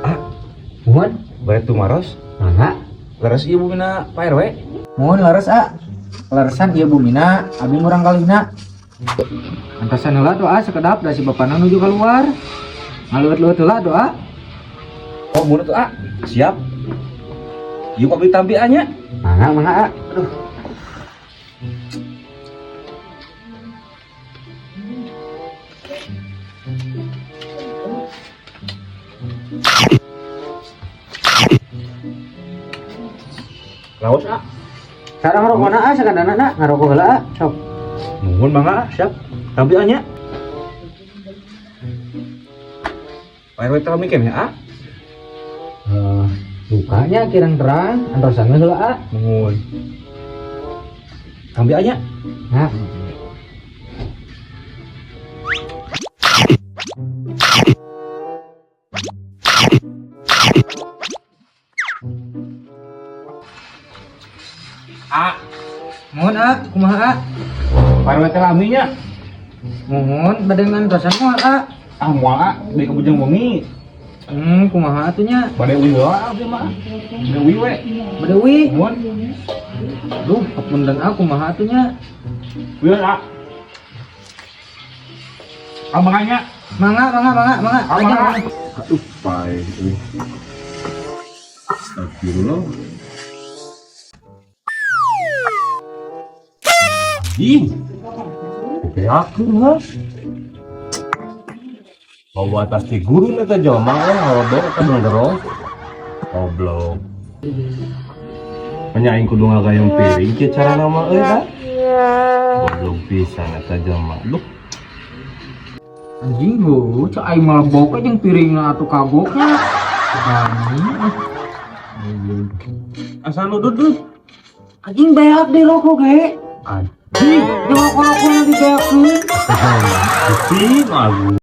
Ah, Muhun, bade tumaros. mangga. Leres ieu bumina Pak RW. Muhun leres a. Leresan ieu bumina, abi murang kalina. Antosan heula doa sekedap da si bapana nuju keluar. Ngaleueut-leueut heula doa. Oh, mun tuh ah. Siap. Yuk abdi tampi nya. Mangga, mangga a. Aduh. Laos ah. Sarang rokona a sakadana na ngarokok heula a. Sok. Nuhun mangga ah, siap. Tampi nya. Pak RW teh mikir ya ah. Eh, dukanya kirang terang, antosan we heula a. Nuhun. Tampi nya. Nah. Ah, Muhun a, kumaha a? Pak RW teh lami nya. Muhun bade ngantosan moal a. Ah, moal ah, di kebujang wengi. Kumaha atuh nya? Bade uih heula abdi mah. Bade uih we. Bade uih. Nuhun. Duh, kapunten a kumaha atuh nya? Uih ah. Ah, mangga nya. Mangga, mangga, mangga, mangga. Ah, mangga. Aduh, pae euy. Astagfirullah. Ih. Beakeun ha. Bawa tas ti guru eta jelema euy ngarodok eta gerong. Goblok. Nya aing kudu ngagayem piring kieu carana mah euy ha. Goblok pisan eta jelema. Duh. Anjing heuh, cek aing malah boke jeung piringna atuh kagoknya. Anjing. Ah. Asal nudut dud. Anjing beak di rokok ge. Anjing. Di rokok-rokokna dibeakeun. Anjing aku.